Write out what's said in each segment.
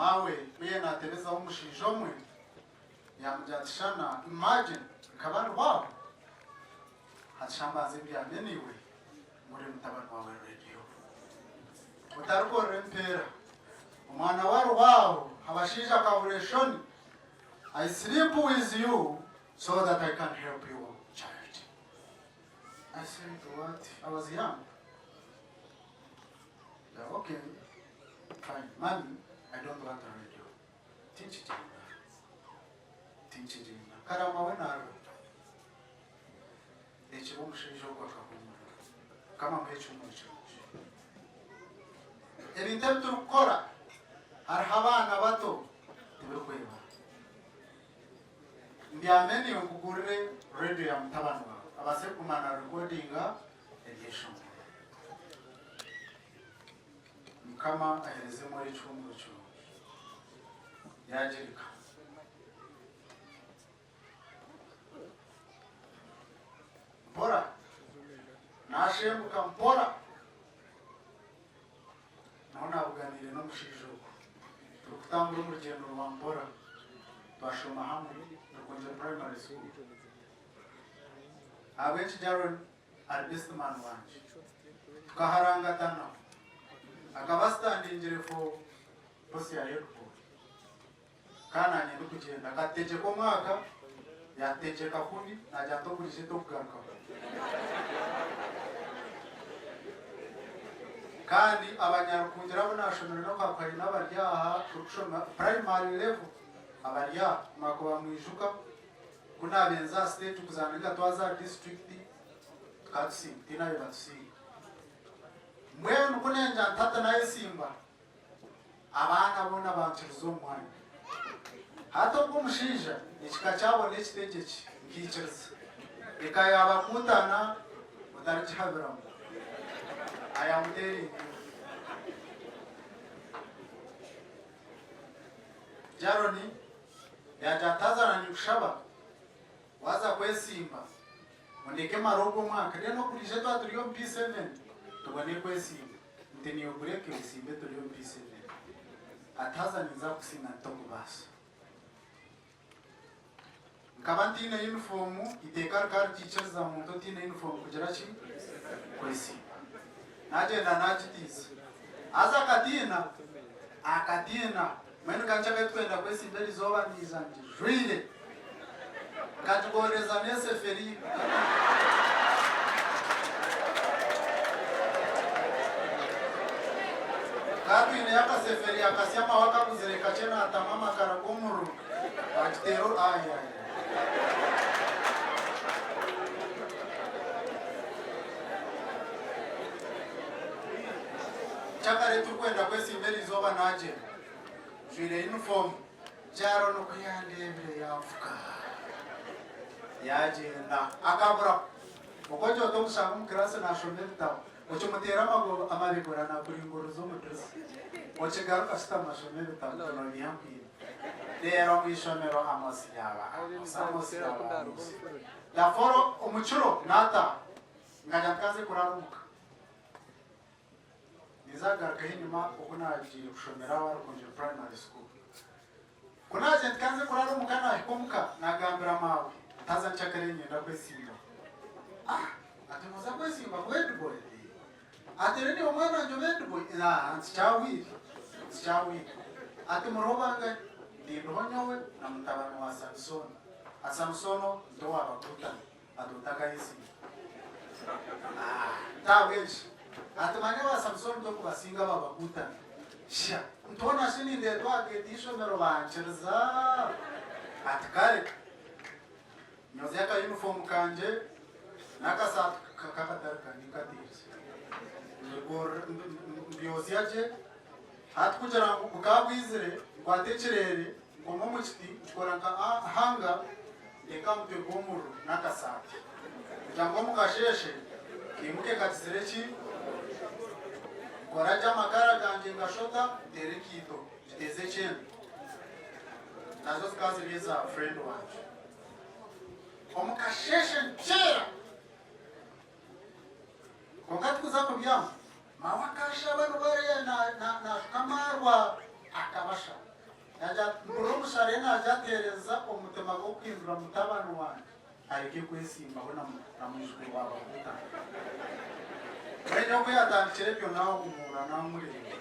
Maawe ku yabaire naatebezaho omushaija omwe, yaamugira ati, Shana, imagine, nkaba ndiho aho, hati sha mbanze mbyame naiwe, ngurire mutabani waawe rediyo. Otarikorera empeera. Omwana we ariho aho, abashaija akabura eshoni, I sleep with you so that I can help your child. I said, what? I was young. Yeah, okay. Fine. Mommy, I don't want a radio. Tinkigyenda. Tinkigyenda. Karama we naro. Ekiba omushaija ogwo akahumura. Mukama amuhe ekihumuro kirungi. Ebintu ebi turikukora hariho abaana bato tibirikweba. Mbyame niiwe nkugurire radio ya mutabani waawe abaase kuguma na recordinga ebyeshongoro. Mukama ahereze Mori ekihumuro kirungi. Yaagireka. Mpora. Naashembuka mpora. Naho naabuganiire n'omushaija ogwo. Turikutambura omu rugyendo rwa mpora. Twashoma hamwe Rukungiri Primary School. Ahabw'enki Jaron ari best man wangye? Tukaharangatana. Akaba asitandingire for post ya head boy. Kandi naanye ndikugyenda. Akatutegyeka omwaka, yaatutegyeka kubi, naagira nti oguriije tokugarukaho. Kandi abanyarukungira abu naashomire n'oku haine abari aha turikushoma primary level abari aha mwakuba mwijuka ku naabaire nza aha stage kuzaana ninga twaza aha district tukaba tusinga tihaine abaire batusinga. Mbwenu ku nengira nti hati nayesimba Abaana boona bankiriza omu mwanya. Hati ogwo omushaija ekika kyabo n'ekitegyeki, nkaikiriza. Eka yaabakuutana otarigihabiramu. I am telling you. Jaroni yaagira ati, Haza na ninkushaba waaza kwesimba ondeke mare ogwo omwaka then oguriije twaba turi omu P7 tubone kwesimba. Nti niiwe gureke oyesimbe turi omu P7. Ati haza ninza kukusinga nti tokubaasa. Nkaba ntaine yunifoomu, eiteeka rikaba ritaikiriza muntu otaine yunifoomu kugira ki? Kwesimba. Naagyenda naagitiiza. Haza akatiina, akatiina. Mbwenu ka nkyakaye tukwenda kwesimba erizooba naija ngijwaire. Nkagigorereza n'eseferi. Ka twineyo akaseferi akasya amahwa akakuzire kakye naatamu amakara g'omuriro bagiteera oru ai ai. Kyakare turikwenda kwesimba erizooba naagyenda njwaire yunifoomu. Jaron ku yandeebire yanfuka yaagyenda akabura. Oku ogira oti omushanga omu kiraasi naashoma ebitabo, okimuteera amabegura naakuringuririza omu dirisa. Okigaruka shutama shoma ebitabo tinoobiiha nkwine. Reero omu ishomero Amos yaaba Amos, Amos yaaba Amos. The follow omu kiro naataaha nkagira nti kanze kuraara omuka. Ninza kugarukaho enyima oku naagiire kushomera aho ahari Rukungiri Primary School. Ku naagiire nti kanze kuraara omuka naahika omuka naagambira maawe nti haza nkyakare niinyenda kwesimba. Ah! Ati nooza kwesimba kuba headboy? Ati reero niiwe omwana wangye obe headboy? Aa nti kyahwire, nti kyahwire. Ati muriho bangahi? Nti ndiho nyowe na mutabani wa Samisooni. Ati Samisooni nti owa Bakuutana. Ati otakayesimba. Ntabweki. Ati manya ba Samusoni tokubasinga babakuutana. Sha ntoona shi nindeetwa aha geeti y'eishomero bankiriza. Ati kare. Nyozya aka uniform kangye n'akasaati k'akatare kangye nkatiirize. Mbyozya gye. Hati kugira ngu bukaba bwizire nkwate ekireere Nkoma omu kiti, nkikora nka hanga, nteeka aha mutwe gw'omuriro n'akasaati, kugira ngu omu kasheeshe kaimuke kagizire ki? Nkora gye amakara gangye ngashota, nteera enkaito, ngiteeza ekyenda. Nazo zikaba ziri eza friend wangye. Omu kasheeshe nkyera, kwonka tikuza kubyama, maawe akanshaba nibwo ariyo naashuka amaarwa, akabasha. Yaagira ati, Mpurira omushara ei naagira ateereza omutima gw'okuhindura mutabani wangye areke kwesimbaho na mwijukuru wa Bahuta. Mbwenu oku yaatandikire ebyo naahumuura naamureeba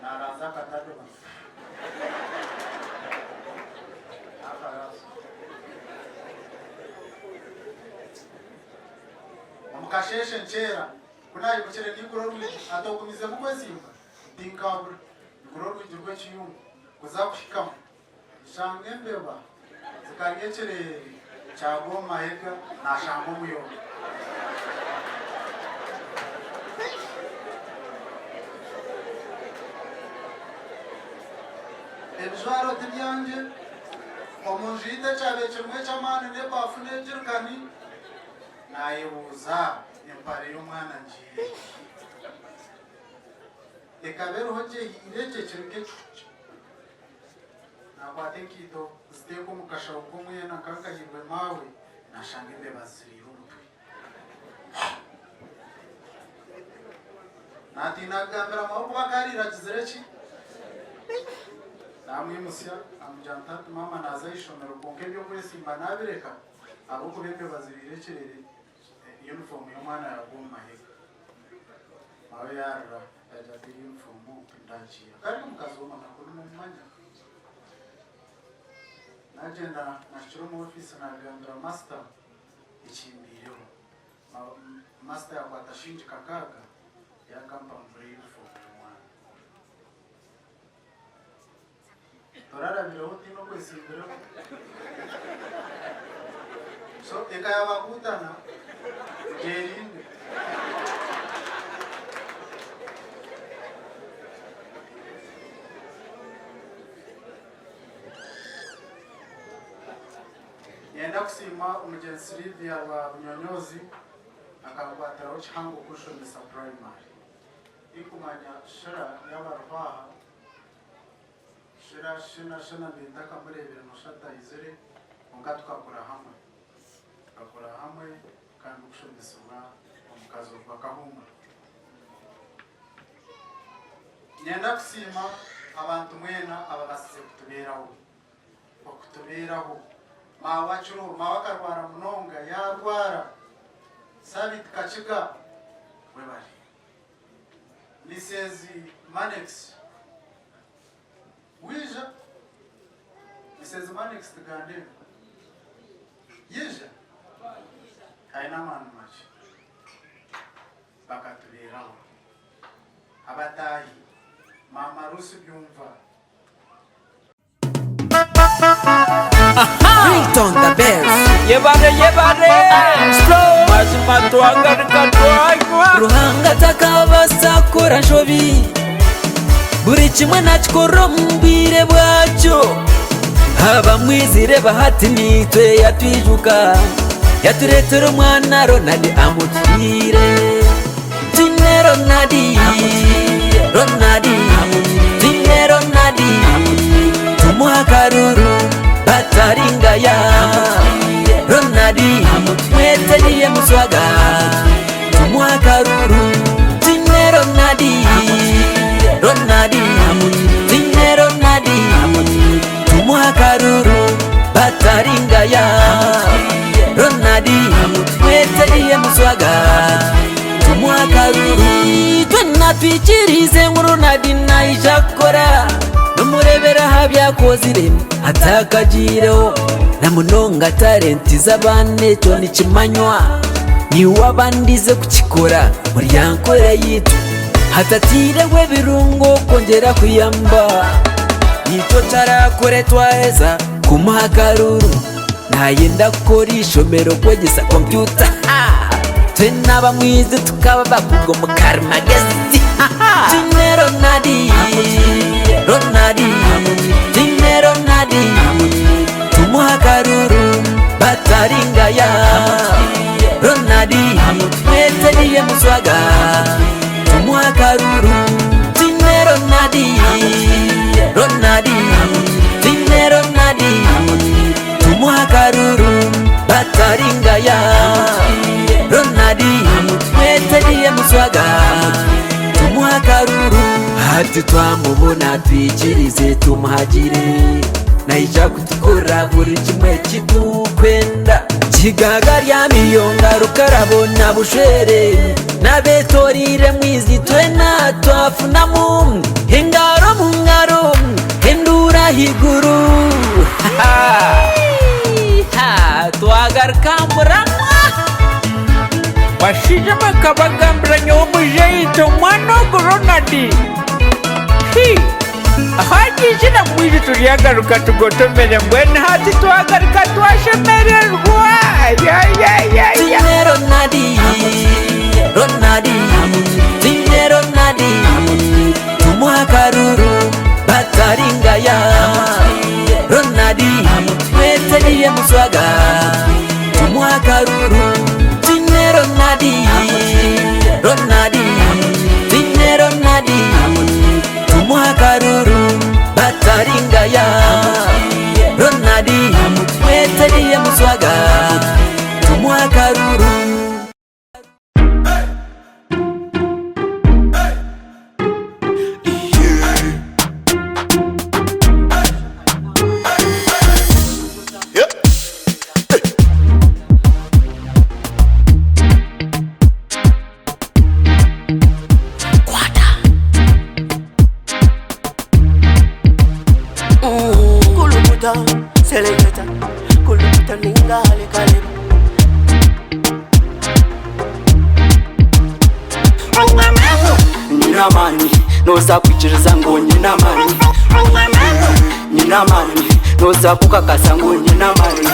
naaranzya akatadoba n'akaraso. Omu kasheeshe nkyeera ku naayimukire naigura orwigi, ati ogumizemu kwesimba? Tinkabura, ngura orwigi rw'ekiyungu kuza kuhikamu, nshanga embeba zikarya ekireeri kyagwa omu mahega nashanga omuyonga. Ebijwaro ti byangye, omu nju yaitu ekyabaire kirimu eky'amaani n'ebaafu n'egirikani, nayebuuza empare y'omwana ngiire hi? Ekaba eriho gye ehiire gye kiri nk'ekihuki. Naakwata enkaito nziteeka omu kashaho k'omwenda nkankahiirwe maawe, naashanga embeba ziriire omutwe. Naatiina kugambira maawe kuba akaariire agizire ki? Naamwimutsya naamugira nti hati maama naaza aha ishomero kwonka eby'okwesimba naabireka ahabw'okuba embeba ziriire ekirere yunifoomu y'omwana yaagwa omu mahega. Maawe yaarira yaagira ati yunifoomu tindagiiha. Kandi omukazi w'omunaku nimumumanya. Naagyenda naahikire omu ofiisi naagambira masita ekimbaireho. Masita yaakwata shingi kakaaga yaagampa ngure yunifoomu y'omwana. Torarabireho otiine okwetsimbireho. So eka ya Bakutana gyerinde. Niinyenda kusiima omugyenzi Sylvia wa Bunyonyozi akankwatiraho kihango kunshomesa primary. Tinkumanya Shira yaaba ariho aha. Shira shina shina ndi ntakamureebire nosha atayizire kwonka tukakura hamwe tukakura hamwe kandi okushomesibwa omukazi ogwo akahumura. Niinyenda kusiima abantu mwena ababasize kutubeeraho okutubeeraho maawe akiriho maawe akarwara munonga yarwara Sabiti Kakiga webare. Misezi Manex Wija Misezi Manex tugambire Yija Aine amaani makye Bakatubeeraho Abataahi Maama Rusi Byumva. Ringtone the best. Yebare yebare mazima twagaruka twanywa. Ruhanga takabaasa kukora nshobi, buri kimwe nakikora omu bwire bwakyo. Abamwizire bahati niitwe yatwijuka, yatureetera omwana Ronald amutwire. Twine Ronald, Ronald, twine Ronald, tumuhe akaruru bataringaya. Ronald, mwete Muswaga, tumuhe akaruru. Twine Ronald, Ronald, twine Ronald, tumuhe akaruru bataringaya. Ronald, mwete Muswaga. Tumuhe akaruru. Twena twikirize ngu Ronald naija kukora nomurebera aha byakozire atakagiireho na munonga talenti z'abaana ekyo nikimanywa niiwe wabandize kukikora omuri Ankole yaitu hatatiireho ebirungo kwongyera kuyamba nikyo kyarakore twaheza kumuha akaruru. Nayenda kukora eishomero kwegyesa kompyuta Twena abamwizi tukaba bakugu omu karimagezi Twine Ronald, Ronald, twine Ronald Tumuhe akaruru bataringaya Ronald, mwete niye Muswaga Tumuhe akaruru Twine Ronald, Ronald, twine Ronald Tumuhe akaruru bataringaya Ronald, mwete niye Muswaga Tumuhe akaruru. Hati twamubona twikirize tumuhagire Naija kutukora buri kimwe eki tukwenda Kigaga rya Miyonga Rukarabo na Bushwere N'abetoriire Mwizi twena twafunamu Engaro mu ngaro enduuru ahaiguru Twagaruka aha muramwa. Bashaija bakabagambira nyowe omujaitwe omwana ogu Ronald. Hi! Ahagiizira mwije turyagaruka tugotomere mbwenu hati twagaruka twashemererwa. Ayayayaya. Twine Ronald, Ronald, twine Ronald, tumuhe akaruru bataringaya. Ronald, tweteriye muswaga, tumuhe akaruru. Twine Ronald, Ronald, twine Ronald, tumuhe akaruru bataringaya. Ronald, tweteriye muswaga, tumuhe akaruru. Kulukuta, seleketa, kulukuta ninga halikaleba. Nyine amaani, noza kwikiriza ngu nyine amaani. Nyine amaani, noza kukakasa ngu nyine amaani.